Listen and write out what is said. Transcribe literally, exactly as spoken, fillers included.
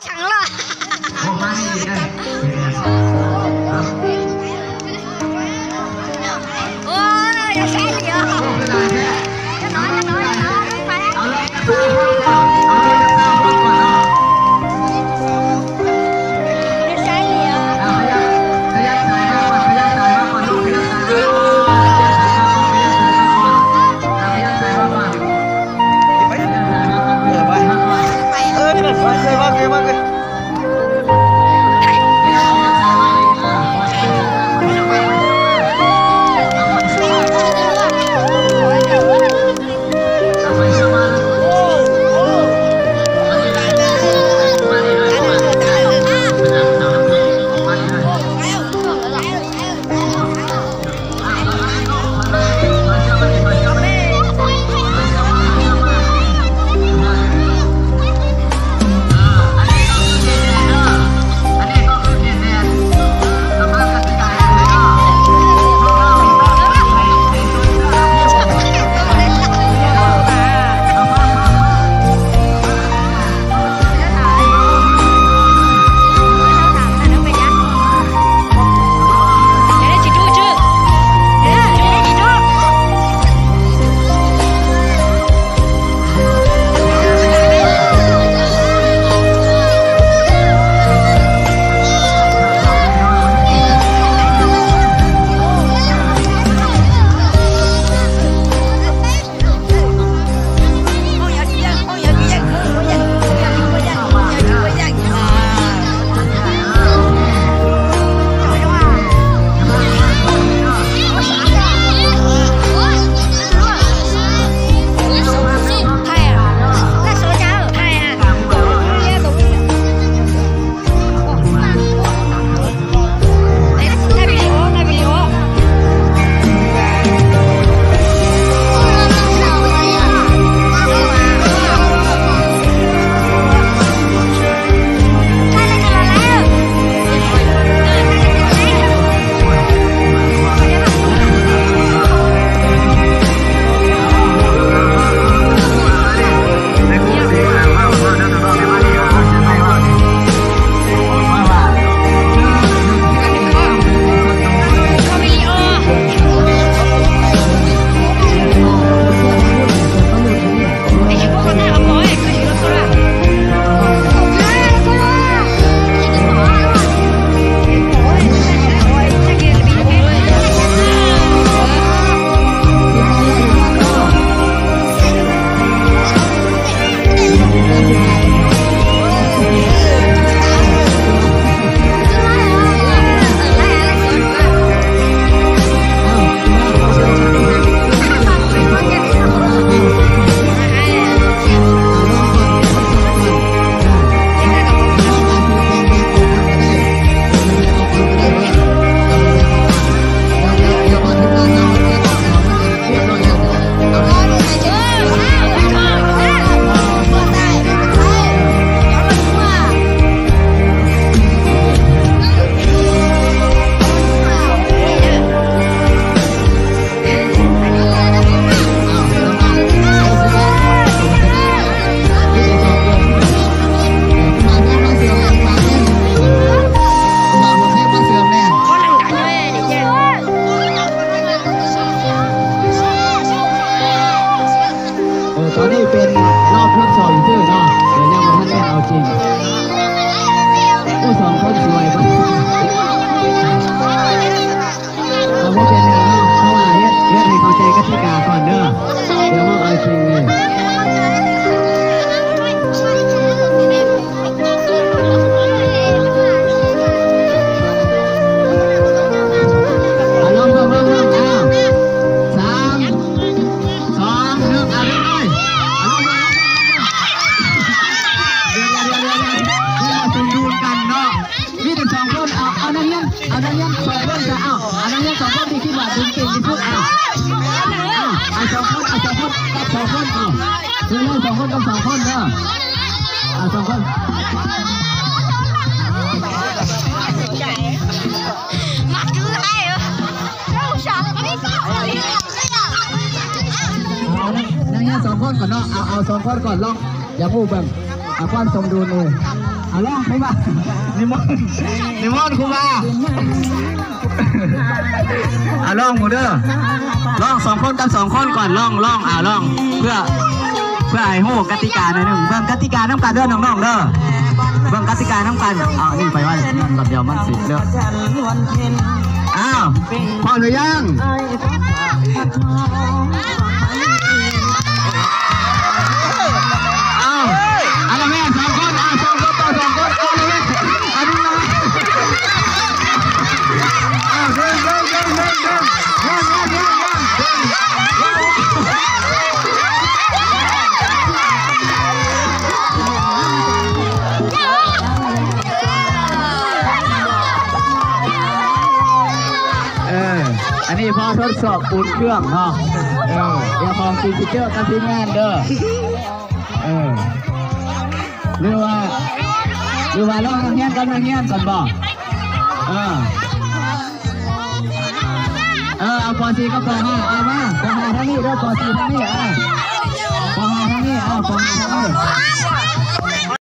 强了。我把你给带回来。啊，哦，要下雨啊！要拿，要拿，要拿，快！好了，要拿，要拿，要拿。 เออ ตอนนี้เป็นรอบทดสอบซื่อๆเนาะ เดี๋ยวยังบ่ทันได้เอาจริง โอ้ สองคนสวยปะ เอาบ่เป็นหยังเนาะ เพราะว่าเฮ็ด เฮ็ดให้เข้าใจกติกาก่อนเด้อ เดี๋ยวมาเอาจริงเลย เอาลองเบิ่ง ลองเบิ่ง อ้าว สาม สอง หนึ่ง อ่ะ เริ่มเลย เอาลองเบิ่ง ลองเบิ่ง เดี๋ยว เดี๋ยว เดี๋ยว เดี๋ยว เดี๋ยว มาสมดุลกันเนาะ มีแต่สองคน เอา เอานักเรียน เอานักเรียนสองคนจ้ะ เอา เอานักเรียนสองคนที่คิดว่าดึงเก่งที่สุด เอา เอา เอาสองคน เอาสองคน กับสองคน เอา เดี๋ยวเลย สองคนกับสองคนเด้อ เอาสองคน มาคือให้เหรอ เอานักเรียนสองคนก่อนเนาะ เอา เอาสองคนก่อน ลอง อย่าพูดเบิ่ง เอาความสมดุลเลย เอาลองครูบา นิมนต์ นิมนต์ครูบา เอาลองหมู่เด้อ ลองสองคนกับสองคนก่อน ลอง ลอง อ่า ลอง เพื่อ เพื่อให้ฮู้กติกาหน่อยหนึ่ง เบิ่งกติกานำกันเด้อน้องๆเด้อ เบิ่งกติกานำกัน เอานี่ไปไว้นั่นก่อน เดี๋ยวมันสิเลอะ อ้าว พร้อมหรือยัง อ้าว เอาละแม่สองคน อ่ะ สองคนต่อสองคน เอาละแม่ เอาละแม่ เอา เดิน เดิน เดิน เดิน เดิน เดิน เดิน เดิน เดิน เดิน เออ อันนี้พอทดสอบอุ่นเครื่องเนาะ เออ เดี๋ยวของจริงสิเจอกันที่งานเด้อ เออ หรือว่า หรือว่าลองนักเรียนกับนักเรียนก่อนบ่ เออ เออ เอา ป.สี่ กับ ป.ห้า เอามา ป.ห้า ทางนี้เด้อ ป.สี่ ทางนี้ อ่ะ